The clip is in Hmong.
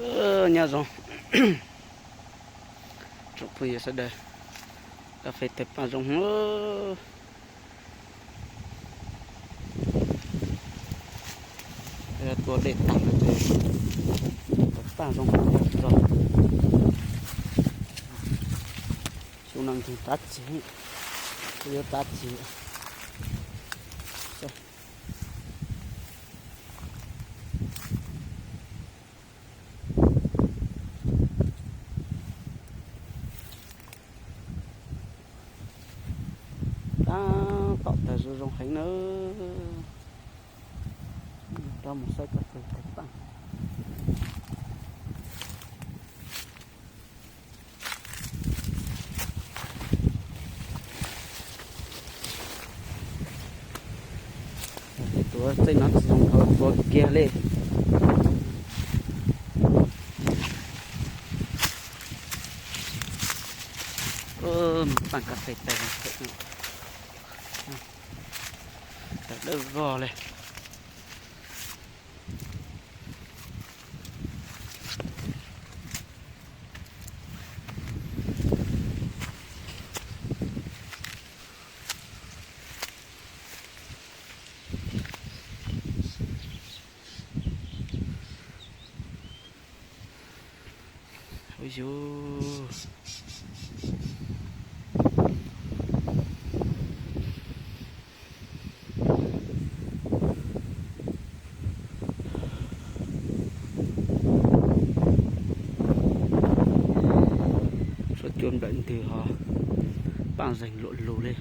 Nyob zoo tsoom phooj ywg sawv daws, kas fes tawg paaj zoo. Tua dej tag lawm ces tawg paaj zoo heev zog. Xyoo no nkeeg rab txis, yuav rab txis. Tab tom tawg zoo zoo heev nawb. Rov mus saib kas fes tawg paaj. Tuav txij no tsis zoo, tuav kiag li. Paaj kas fes tawg, tawg dawb vog li. Ub yus, suab cuab nplawm ntws ho paaj zeeg luam lug li.